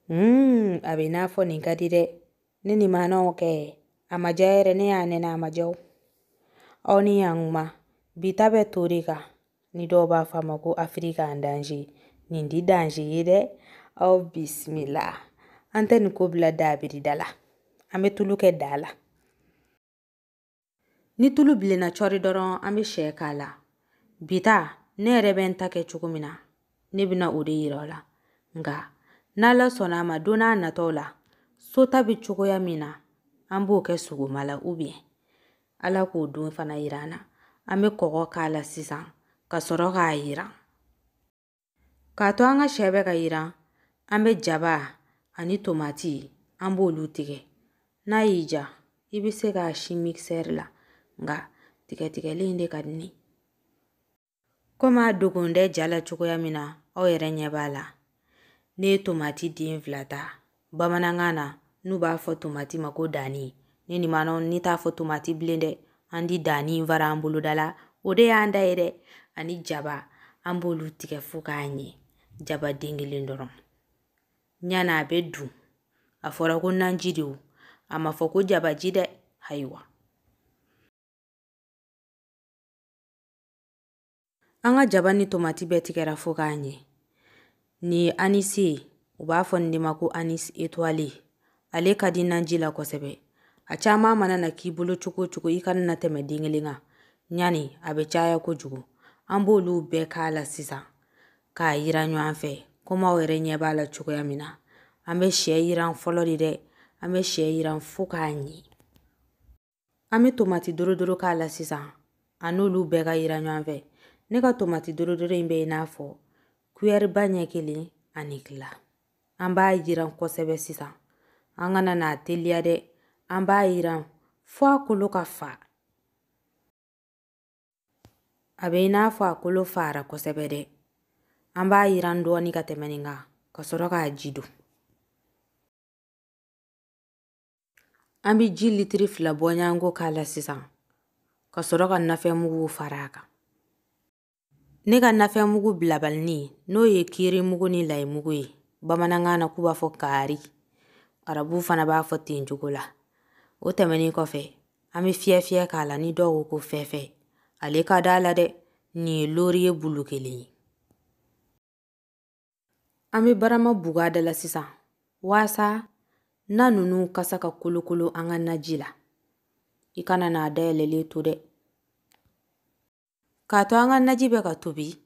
A bɛ n'a fɔ nin ka di dɛ. Ne ni maanaw kɛ a ma diya yɛrɛ, ne y'a nɛnɛ a ma diya. Aw ni yan kuma bi ta bɛ to de kan, ni dɔw b'a fɔ a ma ko Afrique en danger. Nin di danger ye dɛ. Aw bisimila. An tɛ nin ko bila dabirida la, an bɛ tulu kɛ da la. Ni tulu bilenna cɔri dɔrɔn, an bɛ sɛ k'a la. Bi ta, ne yɛrɛ bɛ n ta kɛ cogo min na, ne bɛna o de yira aw la. Nka n'Ala sɔnna a ma, don n'a nataw la, so ta bɛ cogoya min na, an b'o kɛ sogoma la, ou bien Ala k'o don fana yira an na. An bɛ kɔgɔ k'a la sisan ka sɔrɔ k'a yiran. K'a to an ka sɛ bɛ ka yiran, an bɛ jaba ani tomati, an b'olu tigɛ. N'a y'i diya, i bɛ se k'a si mixeur la, nka tigɛtigɛlen de ka di ne. Komi a dogon tɛ ja la cogoya min na, aw yɛrɛ ɲɛ b'a la. Ne ye tomati den 2 ta. Bamanankan na, n'u b'a fɔ tomati ma ko danni. Ne ni maanaw ne t'a fɔ tomati bilen dɛ. An di danni in fara an boloda la, o de y'an da ye dɛ. Ani jaba, an b'olu tigɛ fo k'a ɲɛ. Jaba den 1 dɔrɔn. Ɲana a bɛ dun. A fɔra ko naji de o, a ma fɔ ko jabaji dɛ. Ayiwa, an ka jaba ni tomati bɛɛ tigɛra fo k'a ɲɛ. Nin ye anis ye, u b'a fɔ nin de ma ko anis étoilé. Ale ka di naji la kosɛbɛ. A caman mana na k'i bolo cogo o cogo, i kana na tɛmɛ den 1 kan, ɲani a bɛ caya kojugu. An b'olu bɛɛ k'a la sisan k'a yiran ɲɔgɔn fɛ, komi aw yɛrɛ ɲɛ b'a la cogoya min na. An bɛ sɛ yiran fɔlɔ de dɛ. An bɛ sɛ yiran fo k'a ɲɛ. An bɛ tomati dorodoro k'a la sisan, a n'olu bɛɛ ka yiran ɲɔgɔn fɛ. Ne ka tomati dorodoro in bɛ i n'a fɔ kuyɛriba ɲɛ 1 ani tila. An b'a yiran kosɛbɛ sisan. An kana n'a teliya dɛ. An b'a yiran fo a kolo ka fa. A bɛ i n'a fɔ a kolo fara kosɛbɛ dɛ. An b'a yiran dɔɔni ka tɛmɛ nin kan, ka sɔrɔ k'a ji don. An bɛ ji litiri 2 bɔɲɔgɔnko k'a la sisan, ka sɔrɔ ka nafɛnmugu fara a kan. Ne ka nafɛnmugu bilabalini, n'o ye kirimugu ni layimugu ye, bamanankan na k'u b'a fɔ kari, arabuw fana b'a fɔ ten cogo la. O tɛmɛnen kɔfɛ, an bɛ fiyɛ fiyɛ k'a la, ni dɔw ko ko fɛfɛ. Ale ka d'a la dɛ. Nin ye laurier bulu 1 ye. An bɛ barama bugu a da la sisan, waasa na ninnu kasa ka kolokolo an ka naji la. I kana n'a dayɛlɛlen to dɛ. K'a to an ka naji bɛ ka tobi,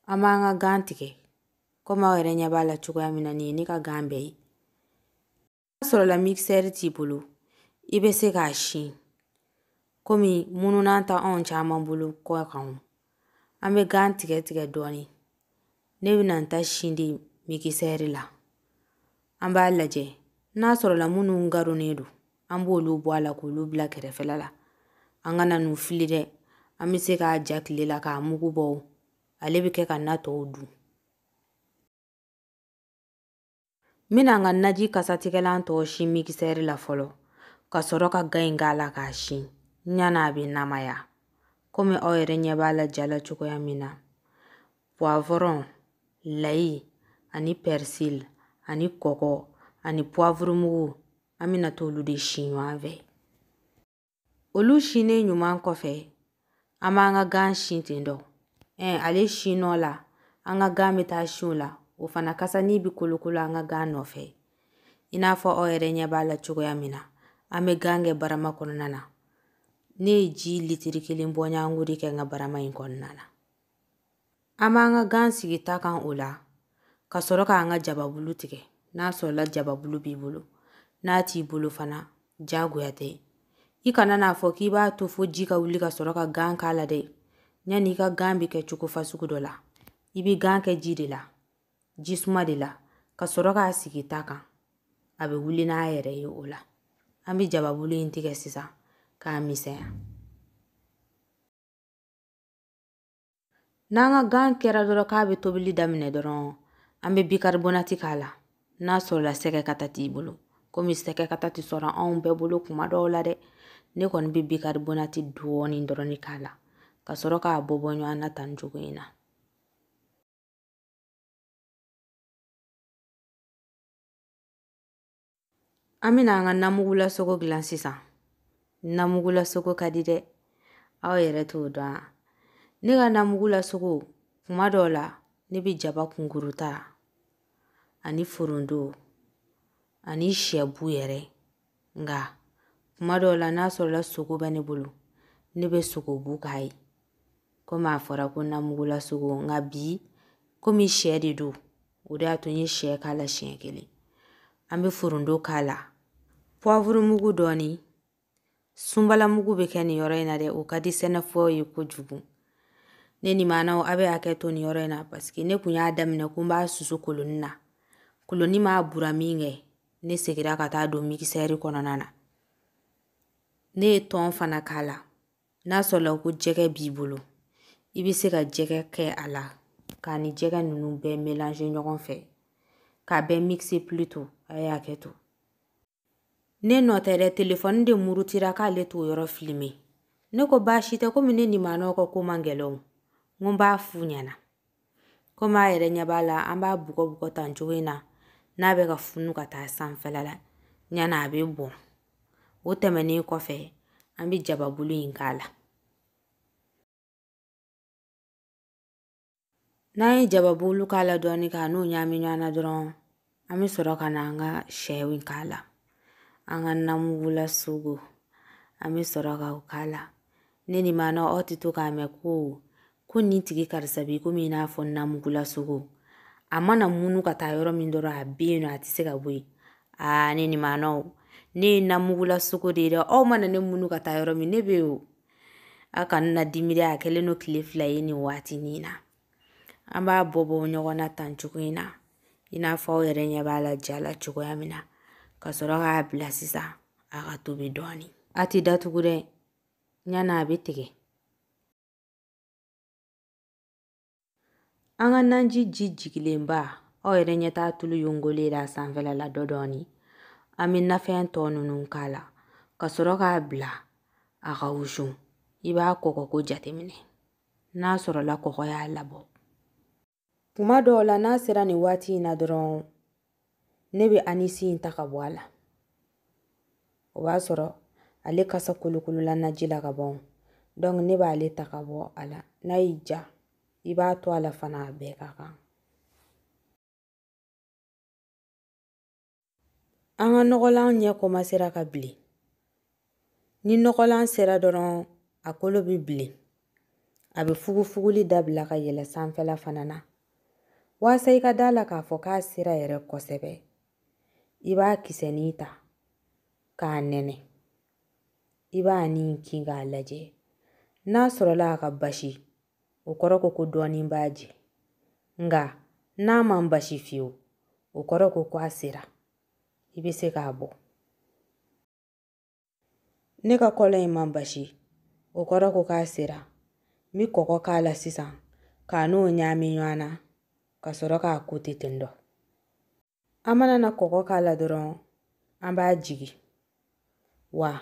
an b'an ka gan tigɛ. Komi aw yɛrɛ ɲɛ b'a la cogoya min na, nin ye ne ka gan bɛɛ ye. N'a sɔrɔla mixeur t'i bolo, i bɛ se k'a sin. Komi mununan ta anw caman bolo kɔ kan, an bɛ gan tigɛ tigɛ dɔɔni. Ne bɛna n ta sin di mixeur la. An b'a lajɛ n'a sɔrɔla minnu garonnen don, an b'olu bɔ a la k'olu bila kɛrɛfɛla la. An kana n'u fili dɛ. An bɛ se k'a ja tile la k'a mugu bɔ, ale bɛ kɛ ka na tɔw dun. N bɛna n ka naji kasatigɛlan tɔ sin mixeur la fɔlɔ, ka sɔrɔ ka gan in k'a la k'a sin. Ɲana a bɛ namaya, komi aw yɛrɛ ɲɛ b'a la ja la cogoya min na. Poivron, layi ani persil ani kɔgɔ ani poivre mugu, an bɛna t'olu de sin ɲɔgɔn fɛ. Olu sinnen ɲuman kɔfɛ, an b'an ka gan sin ten dɔ. Ale sin nɔ la, an ka gan bɛ taa sin o la, o fana kasani bɛ kolokolo an ka gan nɔfɛ. I n'a fɔ aw yɛrɛ ɲɛ b'a la cogoya min na, an bɛ gan kɛ barama kɔnɔna na. Ne ye ji litiri 1 bɔɲɔgɔnko de kɛ n ka barama in kɔnɔna na. An b'an ka gan sigi ta kan o la, ka sɔrɔ k'an ka jababulu tigɛ. N'a sɔrɔla jababulu b'i bolo, n'a t'i bolo fana, diyagoya tɛ. I kana n'a fɔ k'i b'a to fo ji ka wuli ka sɔrɔ ka gan k'a la dɛ. Yanni i ka gan bɛ kɛ cogo fasugu dɔ la, i bɛ gan kɛ ji de la, ji suma de la, ka sɔrɔ k'a sigi ta kan. A bɛ wuli n'a yɛrɛ ye o la. An bɛ jababulu in tigɛ sisan k'a misɛnya. N'an ka gan kɛra dɔrɔn k'a bɛ tobili daminɛ dɔrɔn, an bɛ bicarbonate k'a la. N'a sɔrɔla sɛgɛ kata t'i bolo, komi sɛgɛ kata tɛ sɔrɔ anw bɛɛ bolo kuma dɔw la dɛ, ne kɔni bɛ bicarbonate dɔɔni dɔrɔn de k'a la, ka sɔrɔ k'a bɔ bɔ ɲɔgɔn na tan cogo in na. An bɛna an ka namugulasogo dilan sisan. Namugulasogo ka di dɛ, aw yɛrɛ t'o dɔn. Ne ka namugulasogo kuma dɔw la ne bɛ jaba kunkuru ta ani foronto ani sɛbu yɛrɛ, nka kuma dɔw la n'a sɔrɔla sogo bɛ ne bolo ne bɛ sogobu k'a ye, komi a fɔra ko namugulasogo. Nka bi komi sɛ de don, o de y'a to n ye sɛ k'a la siɲɛ kelen. An bɛ foronto k'a la, poivre mugu dɔɔni, sunbala mugu bɛ kɛ nin yɔrɔ in na dɛ, o ka di sɛnɛfɔw ye kojugu. Ne ni maanaw a bɛ hakɛ to nin yɔrɔ in na, parce que ne kun y'a daminɛ ko n b'a susu koloni na. Koloni m'a bura min kɛ, ne seginna ka taa don mikisɛri kɔnɔna na. Ne ye tɔn fana k'a la. N'a sɔrɔla ko jɛgɛ b'i bolo, i bɛ se ka jɛgɛ kɛ a la k'a ni jɛgɛ ninnu bɛɛ mélanger ɲɔgɔn fɛ, k'a bɛɛ mixer plutôt. A ye hakɛ to. Ne nɔ tɛ dɛ, telefɔni de murutira k'ale t'o yɔrɔ filmer. Ne ko baasi tɛ, komi ne ni maanaw ka ko man gɛlɛn o, n ko n b'a f'u ɲɛna. Komi a yɛrɛ ɲɛ b'a la, an b'a bugɔ bugɔ tan cogo in na, n'a bɛ ka funu ka taa sanfɛla la, ɲana a bɛ bɔn. O tɛmɛnen kɔfɛ, an bɛ jababulu in k'a la. N'an ye jababulu k'a la dɔɔni k'a n'o ɲagami ɲɔgɔn na dɔrɔn, an bɛ sɔrɔ ka na an ka sɛw in k'a la. An ka namugulasogo, an bɛ sɔrɔ ka o k'a la. Ne ni maanaw aw tɛ to k'a mɛn ko nin tigi karisa b'i komi i n'a fɔ namugulasogo. A mana munu ka taa yɔrɔ min dɔrɔn a bɛ yen nɔ, a tɛ se ka bɔ yen. Aa ne ni maanaw, ne ye namugulasogo de ye dɛ, aw mana ne munu ka taa yɔrɔ min ne bɛ yen o. Aw kana na dimi dɛ, a kɛlen don tile 2 ye nin waatinin na. An b'a bɔ bɔ ɲɔgɔn na tan cogo in na, i n'a fɔ aw yɛrɛ ɲɛ b'a la ja la cogoya min na, ka sɔrɔ k'a bila sisan a ka tobi dɔɔni. A tɛ datugu dɛ, ɲana a bɛ tigɛ. An ka naji ji jigilenba, aw yɛrɛ ɲɛ t'a tulu yongolen la sanfɛla la dɔ dɔɔni. An bɛ nafɛn tɔ ninnu k'a la, ka sɔrɔ k'a bila a ka wusu. I b'a kɔgɔko jateminɛ, n'a sɔrɔla kɔgɔ y'a labɔ. Kuma dɔw la n'a sera nin waati in na dɔrɔn, ne bɛ anisi in ta ka bɔ a la. O b'a sɔrɔ ale kasa kolokolola naji la ka ban. Donc ne b'ale ta ka bɔ a la. N'a y'i ja, i b'a to a la fana, a bɛɛ ka kan. An ka nɔgɔlan ɲɛ kɔmasera ka bilen. Ni nɔgɔlan sera dɔrɔn, a kolo bɛ bilen. A bɛ fugufuguli dabila ka yɛlɛ sanfɛla fana na. Walasa i ka da la k'a fɔ k'a sera yɛrɛ kosɛbɛ, i b'a kisɛnin ta k'a nɛnɛ. I b'a nin kin k'a lajɛ. N'a sɔrɔla a ka basi, o kɔrɔ ko dɔɔnin b'a jɛ. Nka n'a man basi fiyewu, o kɔrɔ ko a sera. I bɛ se k'a bɔ. Ne ka kɔlɔn in man basi, o kɔrɔ ko k'a sera. N bɛ kɔgɔ k'a la sisan k'a n'o ɲagami ɲɔgɔn na, ka sɔrɔ k'a ko ten tɔ. An mana na kɔgɔ k'a la dɔrɔn, an b'a jigin. Wa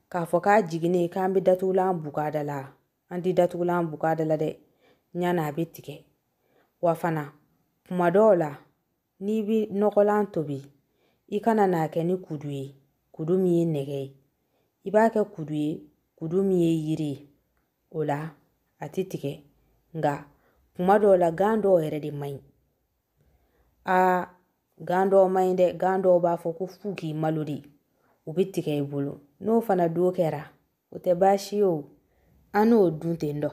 k'a fɔ k'a jiginnen k'an bɛ datugulan bugɔ a da la, an tɛ datugulan bugɔ a da la dɛ, ɲana a bɛ tigɛ. Wa fana kuma dɔw la n'i bɛ nɔgɔlan tobi, i kana n'a kɛ ni kudu ye, kudu min ye nɛgɛ ye. I b'a kɛ kudu ye, kudu min ye yiri ye. O la a tɛ tigɛ. Nka kuma dɔw la gan dɔw yɛrɛ de man ɲi. Aa gan dɔw man ɲi dɛ, gan dɔw b'a fɔ ko f'u k'i malo de, u bɛ tigɛ i bolo. N'o fana don kɛra, o tɛ baasi ye o, an n'o dun ten tɔ.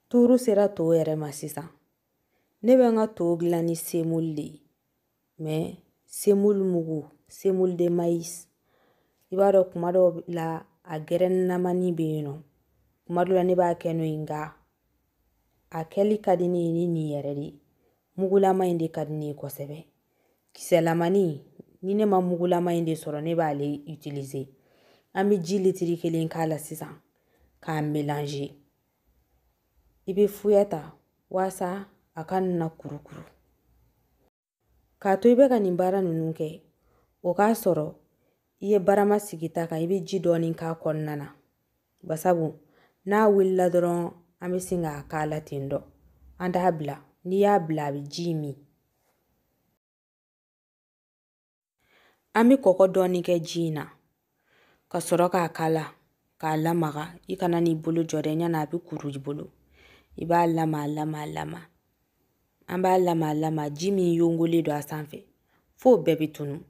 Turu sera to yɛrɛ ma sisan. Ne bɛ n ka to dilan ni semoule de ye, mais semoule mugu, semoule de maïs. I b'a dɔn kuma dɔw la a gɛrɛnnamani bɛ yen nɔ, kuma dɔw la ne b'a kɛ n'o ye, nka a kɛli ka di ne ye ni nin yɛrɛ de ye. Mugulama in de ka di ne ye kosɛbɛ. Kisɛlamani, ni ne ma mugulama in de sɔrɔ, ne b'ale utiliser. An bɛ ji litiri 1 k'a la sisan k'a mélanger. I bɛ fuyɛ ta walasa a ka na kurukuru. K'a to i bɛ ka nin baara ninnu kɛ, o k'a sɔrɔ i ye barama sigi ta kan, i bɛ ji dɔɔni k'a kɔnɔna na. Basabu n'a wulila dɔrɔn, an bɛ sin k'a k'a la ten tɔ. An t'a bila. N'i y'a bila a bɛ ji min. An bɛ kɔgɔ dɔɔni kɛ ji in na ka sɔrɔ k'a k'a la k'a lamaga. I kana n'i bolo jɔ dɛ, ɲan'a a bɛ kuru i bolo. I b'a lamaga lamaga lamaga. An b'a lamaga lamaga, ji min yongolen don a sanfɛ f'o bɛɛ bɛ tunu.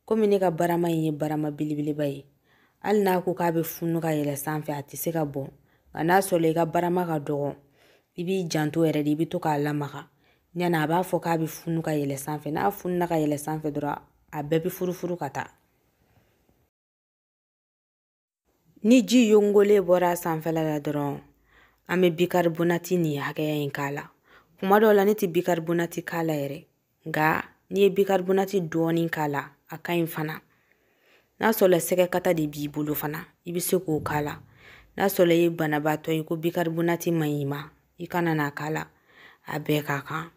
Komi ne ka barama in ye barama belebeleba ye, hali n'a ko k'a bɛ funu ka yɛlɛ sanfɛ a tɛ se ka bɔn. Nka n'a sɔrɔ i ka barama ka dɔgɔ, i b'i janto yɛrɛ de, i bɛ to k'a lamaga. Ɲan'a a b'a fɔ k'a bɛ funu ka yɛlɛ sanfɛ. N'a fununa ka yɛlɛ sanfɛ dɔrɔn a bɛɛ bɛ furufuru ka taa. Ni ji yongolen bɔra a sanfɛla la dɔrɔn, an bɛ bikarbonati nin hakɛya in k'a la. Kuma dɔw la ne tɛ bikarbonati k'a la yɛrɛ, nka n'i ye bikarbonati dɔɔnin k'a la a ka ɲi fana. N'a sɔrɔla sɛgɛkata de b'i bolo fana, i bɛ se k'o k'a la. N'a sɔrɔla i ye banabaatɔ ye ko bikarbonati man ɲi i ma, i kana n'a k'a la. A bɛɛ ka kan.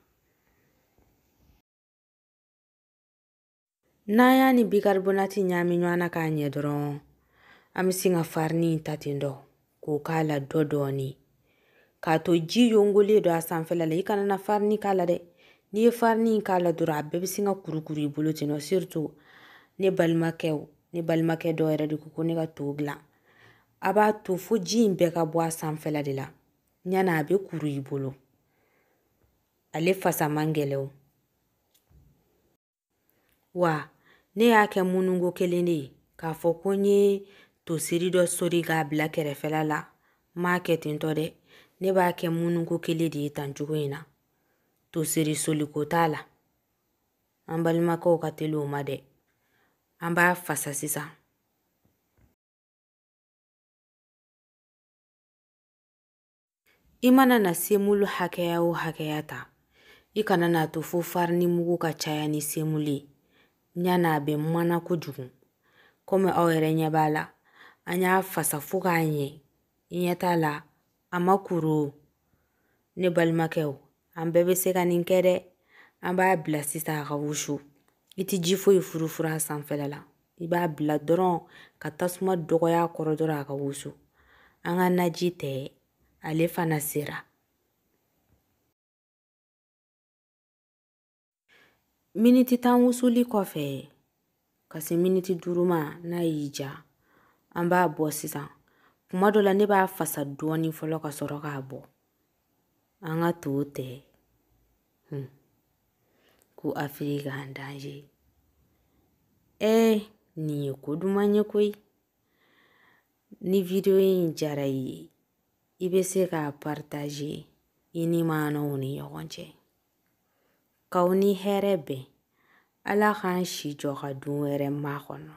N'an y'a ni bikarbonati ɲaami ɲɔgɔn na k'a ɲɛ dɔrɔn, an bɛ sin ka farini in ta ten dɔ k'o k'a la dɔ dɔɔni. K'a to ji yongolen don a sanfɛla la, i kana na farini k'a la dɛ. N'i ye farini in k'a la dɔrɔn a bɛɛ bɛ sin ka kurukuru i bolo ten nɔ. Surtout ne balimakɛw, ne balimakɛ dɔw yɛrɛ de ko ko ne ka to dilan. A b'a to fo ji in bɛɛ ka bɔ a sanfɛla de la, ɲan'a a bɛ kuru i bolo. Ale fasa man gɛlɛn o. Wa ne y'a kɛ mununko kelen de ye k'a fɔ ko n ye toseri dɔ sori k'a bila kɛrɛfɛla la. N m'a kɛ ten tɔ dɛ. Ne b'a kɛ mununko kelen de ye tan cogo in na. Toseri soliko t'a la. An balimakɛw ka teli o ma dɛ. An b'a fasa sisan. I mana na semulu hakɛya o hakɛya ta, i kana n'a to fo farini mugu ka caya ni semulu ye. Ɲan'a bɛ mana kojugu. Komi aw yɛrɛ ɲɛ b'a la, an y'a fasa fo k'a ɲɛ. I ɲɛ t'a la, a ma kuru. Ne balimakɛw, an bɛɛ bɛ se ka nin kɛ dɛ. An b'a bila sisan a ka wusu. I tɛ ji foyi furufuru a sanfɛla la. I b'a bila dɔrɔn ka tasuma dɔgɔya a kɔrɔ dɔrɔn a ka wusu. An ka naji tɛ, ale fana sera. Miniti 10 wusuli kɔfɛ ka se miniti 5 ma, n'a y'i ja, an b'a bɔ sisan. Kuma dɔ la ne b'a fasa dɔɔni fɔlɔ ka sɔrɔ k'a bɔ. An ka to tɛ. Ko Afrique en danger. Nin ye ko duman ye koyi. Ni video in diyara i ye, i bɛ se k'a partager i ni maanaw ni ɲɔgɔn cɛ. K'aw ni hɛrɛ bɛn. Ala k'an si jɔ ka don wɛrɛ makɔnɔ.